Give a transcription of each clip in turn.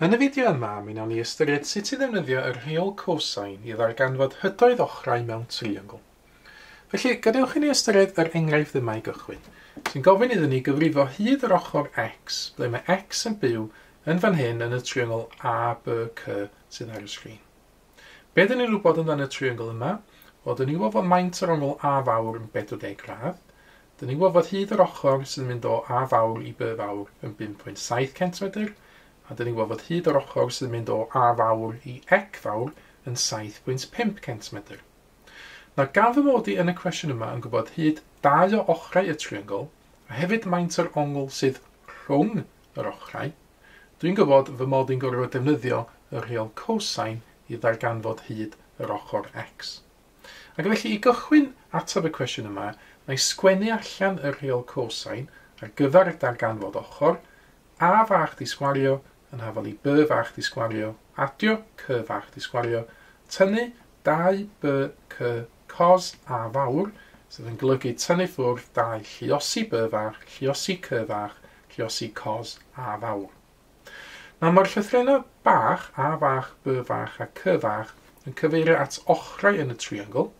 Yn y fideo yma, mi wnawn ni ystyried sut i ddefnyddio y rheol cosine i ddarganfod hydoedd ochrau mewn triongl. Felly, gadewch i ni ystyried yr enghraifft yma i gychwyn, sy'n gofyn iddyn ni gyfrifo hyd yr ochr x, ble mae x yn byw yn fan hyn yn y triongl ABC sydd ar y sgrin. Be dyn ni'n wybod amdano y triongl yma? Wel, dyn ni'n gwybod fod maint yr ongl A fawr yn 40 gradd. Dyn ni'n gwybod fod hyd yr ochr sydd yn mynd o A fawr i B fawr yn 5.7 cm, a dyn ni'n gwybod fod hyd yr ochr sydd yn mynd o A fawr i C fawr yn 7.5 cm. Nawr, gan fy mod i yn y cwestiwn yma yn gwybod hyd dau o ochrau y triongl, a hefyd maint yr ongl sydd rhwng yr ochrau, dwi'n gwybod fy mod i'n gorfod defnyddio y rheol cosine i ddarganfod hyd yr ochr x. Ac felly, i gychwyn ateb y cwestiwn yma, mae sgwennu allan y rheol cosine ar gyfer darganfod ochr, A fach di sgwario yn hafal i B fach di sgwario, adio C fach di sgwario, tynnu 2 B C cos A fawr, sydd yn golygu tynnu ffwrdd 2 lluosi B fach, lluosi C fach, lluosi cos A fawr. Nawr mae'r llythrennau bach, A fach, B fach a C fach, yn cyfeirio at ochrau yn y triongl.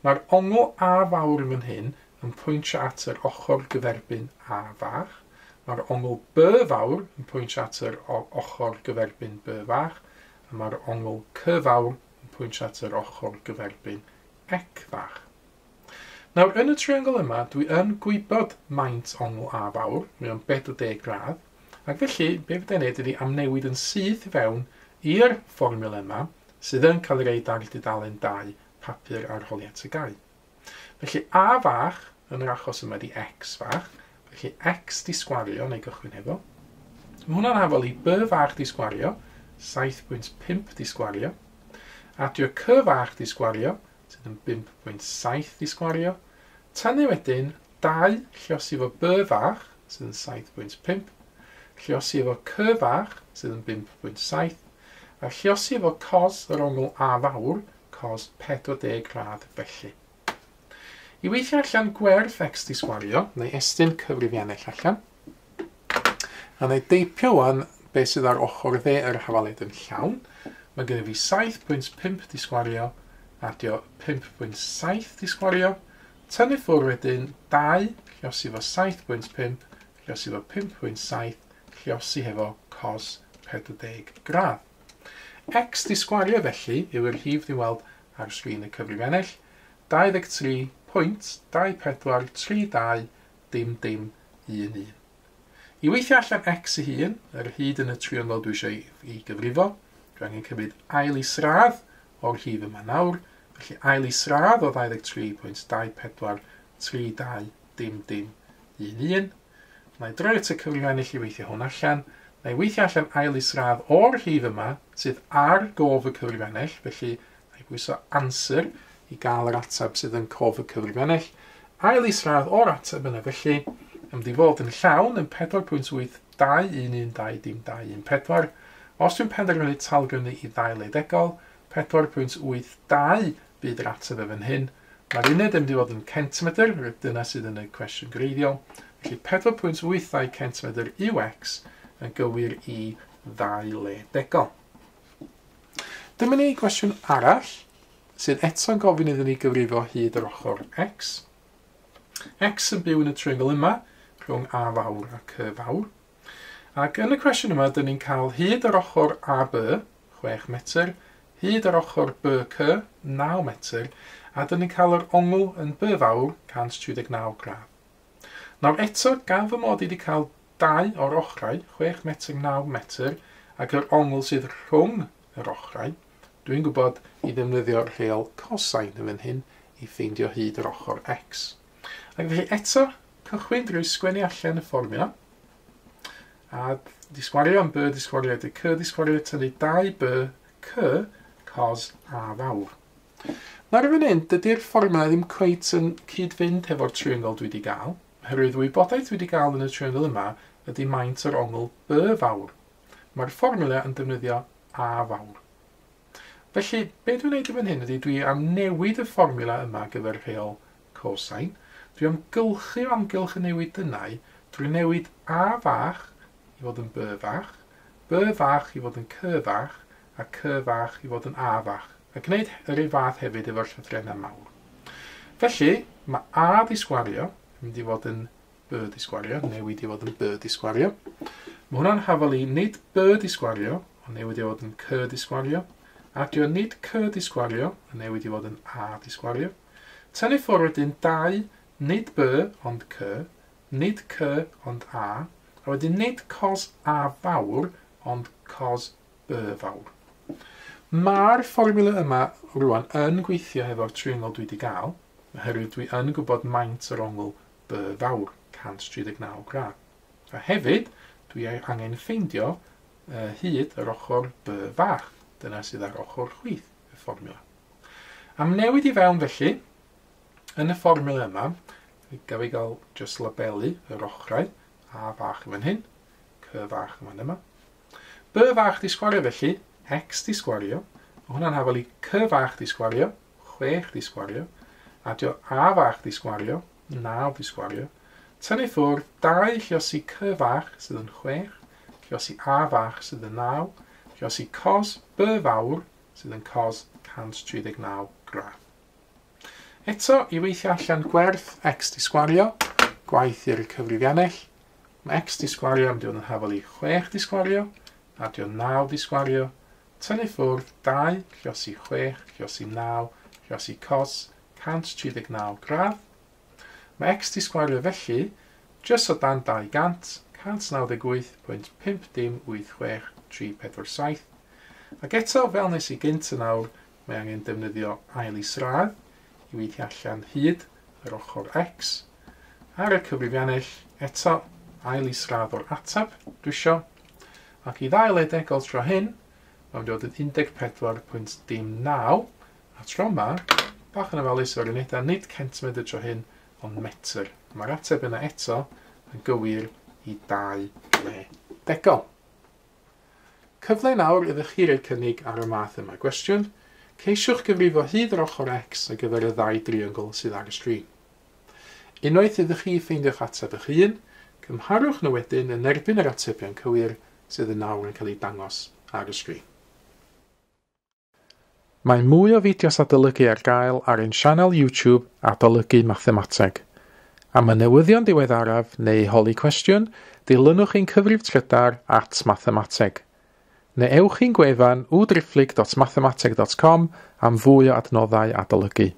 Mae'r ongl A fawr yn fan hyn yn pwyntio at yr ochr gyferbyn A fach. Mae'r ongl B fawr yn pwyntio at yr ochr gyferbyn B fach, a mae'r ongl C fawr yn pwyntio at yr ochr gyferbyn C fach. Nawr, yn y triongl yma, dwi yn gwybod maint ongl A fawr, mae o'n 40 gradd, ac felly, be fydda i'n neud ydy amnewid yn syth i fewn i'r fformiwla yma, sydd yn cael ei reid ar dudalen 2 papur arholiad TGAU. Felly, A fach, yn yr achos yma, di X fach, felly X di sgwario, neu gychwyn hefo. Mae hwnna'n hafal i B fach di sgwario, 7.5 di sgwario, adio C fach di sgwario, sydd yn 5.7 di sgwario, tynnu wedyn 2 lluosi efo B fach, sydd yn 7.5, lluosi efo C fach, sydd yn 5.7, a lluosi efo cos yr ongl A fawr, cos 40 gradd felly. I weithio allan gwerth x di sgwario, neu estyn cyfrifiannell allan, a neu deipio wan beth sydd ar ochr dde yr hafaliad yn llawn, mae gen i fi 7.5 di sgwario, adio 5.7 di sgwario, tynnu ffwrdd wedyn 2 lluosi efo 7.5, lluosi efo 5.7, lluosi hefo cos 40 gradd. X di sgwario felly yw'r rhif ni'n weld ar sgrin y cyfrifiannell, 23.2432 dim dim 11. I weithio allan x ei hun, yr hyd yn y triongl dwi eisiau i gyfrifo, dwi angen cymryd ail isradd o'r rhif yma nawr, felly ail isradd o 23.2432 dim dim 11. Na i droi at y cyfrifiannell i weithio hwn allan, na i weithio allan ail isradd o'r rhif yma sydd ar gof y cyfrifiannell, felly na i bwyso answer i gael yr ateb sydd yn cof y cyfrifiannell. Ail isradd o'r ateb yna felly, yn mynd i fod yn llawn yn 4.8211 dim 214. Os dwi'n penderfynu talgrynnu i ddau le degol, 4.82 bydd yr ateb yn fan hyn. Mae'r uned yn mynd i fod yn centimetr, dyna sydd yn y cwestiwn gwreiddiol. Felly 4.82 centimetr yw x yn gywir i ddau le degol. Dyma ni gwestiwn arall sydd eto'n gofyn iddyn ni gyfrifo hyd yr ochr x. X yn byw yn y triongl yma, rhwng A fawr a C fawr. Ac yn y cwestiwn yma, dyn ni'n cael hyd yr ochr AB, 6 metr, hyd yr ochr BC, 9 metr, a dyn ni'n cael yr ongl yn B fawr, 139 gradd. Nawr eto, gan fy mod i wedi cael dau o'r ochrau, 6 metr, 9 metr, ac yr ongl sydd rhwng yr ochrau, dwi'n gwybod i ddefnyddio'r rheol cosine yn fan hyn i ffeindio hyd yr ochr x. Ac felly eto, cychwyn drwy sgwennu allan y fformiwla, a di sgwario am B, di sgwario di C, di sgwario tynnu 2B C cos A fawr. Nawr yn fan hyn, dydy'r fformiwla ddim cweit yn cyd-fynd hefo'r triongl dwi wedi gael, oherwydd wybodaeth dwi wedi gael yn y triongl yma ydy maint yr ongl B fawr. Mae'r fformiwla yn defnyddio A fawr. Felly, be dwi'n neud yn fan hyn ydy dwi am newid y fformiwla yma ar gyfer rheol cosine. Dwi am gylchu o amgylch y newid dynnau drwy newid A fach i fod yn B fach, B fach i fod yn C fach, a C fach i fod yn A fach. A gwneud yr un fath hefyd efo'r llythrennau mawr. Felly, mae A di sgwario, yn mynd i fod yn B di sgwario, newid i fod yn B di sgwario. Mae hwnna'n hafal i nid B di sgwario, ond newid i fod yn C di sgwario. Adio nid C di sgwario, a newid i fod yn A di sgwario. Tynnu ffwrdd wedyn 2, nid B, ond C, nid C, ond A, a wedyn nid cos A fawr, ond cos B fawr. Mae'r fformiwla yma rwan yn gweithio hefo'r triongl dwi wedi gael, oherwydd dwi yn gwybod maint yr ongl B fawr, 139 gradd. A hefyd, dwi angen ffeindio hyd yr ochr B fach. Dyna sydd ar ochr chwith y fformiwla. Am newid i fewn felly, yn y fformiwla yma, gaf i gael just labelu yr ochrau, A fach yn fan hyn, C fach yn fan yma. B fach di sgwario felly, X di sgwario, mae hwnna'n hafal i C fach di sgwario, 6 di sgwario, adio A fach di sgwario, 9 di sgwario, tynnu ffwrdd 2 lliosi C fach sydd yn 6, lliosi A fach sydd yn 9, lliosi cos B fawr sydd yn cos 139 gradd. Eto, i weithio allan gwerth x di sgwario, gwaith i'r cyfrifiannell, mae x di sgwario am diwedd yn hafal i 6 di sgwario, adio 9 di sgwario, tynnu ffwrdd 2, lliosi 6, lliosi 9, lliosi cos 139 gradd. Mae x di sgwario felly, jyst o dan 200, 198.5086347. Ac eto, fel nes i gynt yn awr, mae angen defnyddio ail isradd i weithio allan hyd yr ochr x. Ar y cyfrifiannell, eto, ail isradd o'r ateb, dwi isio. Ac i ddau le degol tro hyn, mae'n dod yn 14.9, a tro yma, bach yn ofalus o'r unedau, nid centimetr tro hyn, ond metr. Mae'r ateb yna eto yn gywir i 2 le degol. Cyfle nawr iddo chi roi cynnig ar y math yma gwestiwn. Ceisiwch gyfrifo hyd yr ochr X ar gyfer y ddau driongl sydd ar y sgrin. Unwaith iddo chi ffeindio'ch ateb eich hun, cymharwch nhw wedyn yn erbyn yr atebion cywir sydd yn nawr yn cael eu dangos ar y sgrin. Mae mwy o fideos adolygu ar gael ar ein sianel YouTube Adolygu Mathemateg. Am y newyddion diweddaraf neu holi cwestiwn, dilynwch ein cyfrif trydar @mathemateg. Neu ewch i'n gwefan www.mathemateg.com am fwy o adnoddau adolygu.